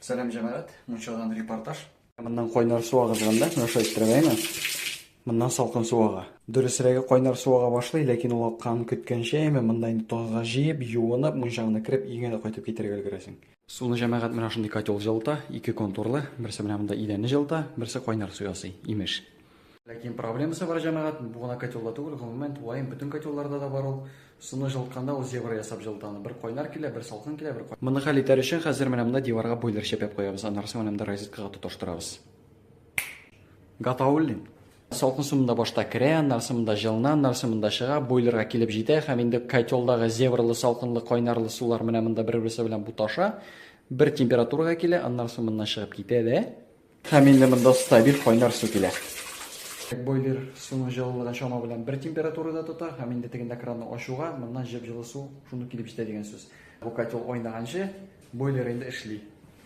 Сәлам, җәмәгать, мунчадан репортаж. Моннан кайнар су агызганда, менә шулай иттереп, әйме? Моннан салкын су ага. Дөресрәге, кайнар су ага башлый, ләкин ул акканын көткәнчә, әйме, монда инде таза җыеп, юынып, мунчаңны кереп, өеңә дә кайтып китәргә өлгерәсең. Суны, җәмәгать, менә шундый котел җылыта, ике контурлы, берсе менә монда идәнне җылыта, берсе кайнар су ясый, имеш. Ләкин проблемасы бар, җәмәгать, бу гына котелда түгел, гомумән, тулаем бөтен котелларда да бар ул. Суны җылытканда ул зебра ясап җылыта аны. Бер кайнар килә, бер салкын килә, бер Моны хәл итәр өчен хәзер менә монда диварга бойлер чәпәп куябыз, аннары соң менә монда розеткага тоташтырабыз. Гатауллин. Салкын су монда башта керә, аннары соң монда җылына, аннары соң монда чыга, бойлерга килеп җитә һәм инде котелдагы зебралы салкынлы кайнарлы сулар менә монда бер-берсе белән буташа, бер температурага килә, аннары соң моннан чыгып китә дә. Һәм инде монда стабиль кайнар су килә. Бойлер суның җылылыгын чама белән бер температурада тота һәм инде тегендә кранны ачуга моннан җып-җылы су шундук килеп җитә дигән сүз. Бу котел айнаганчы бойлер инде эшли.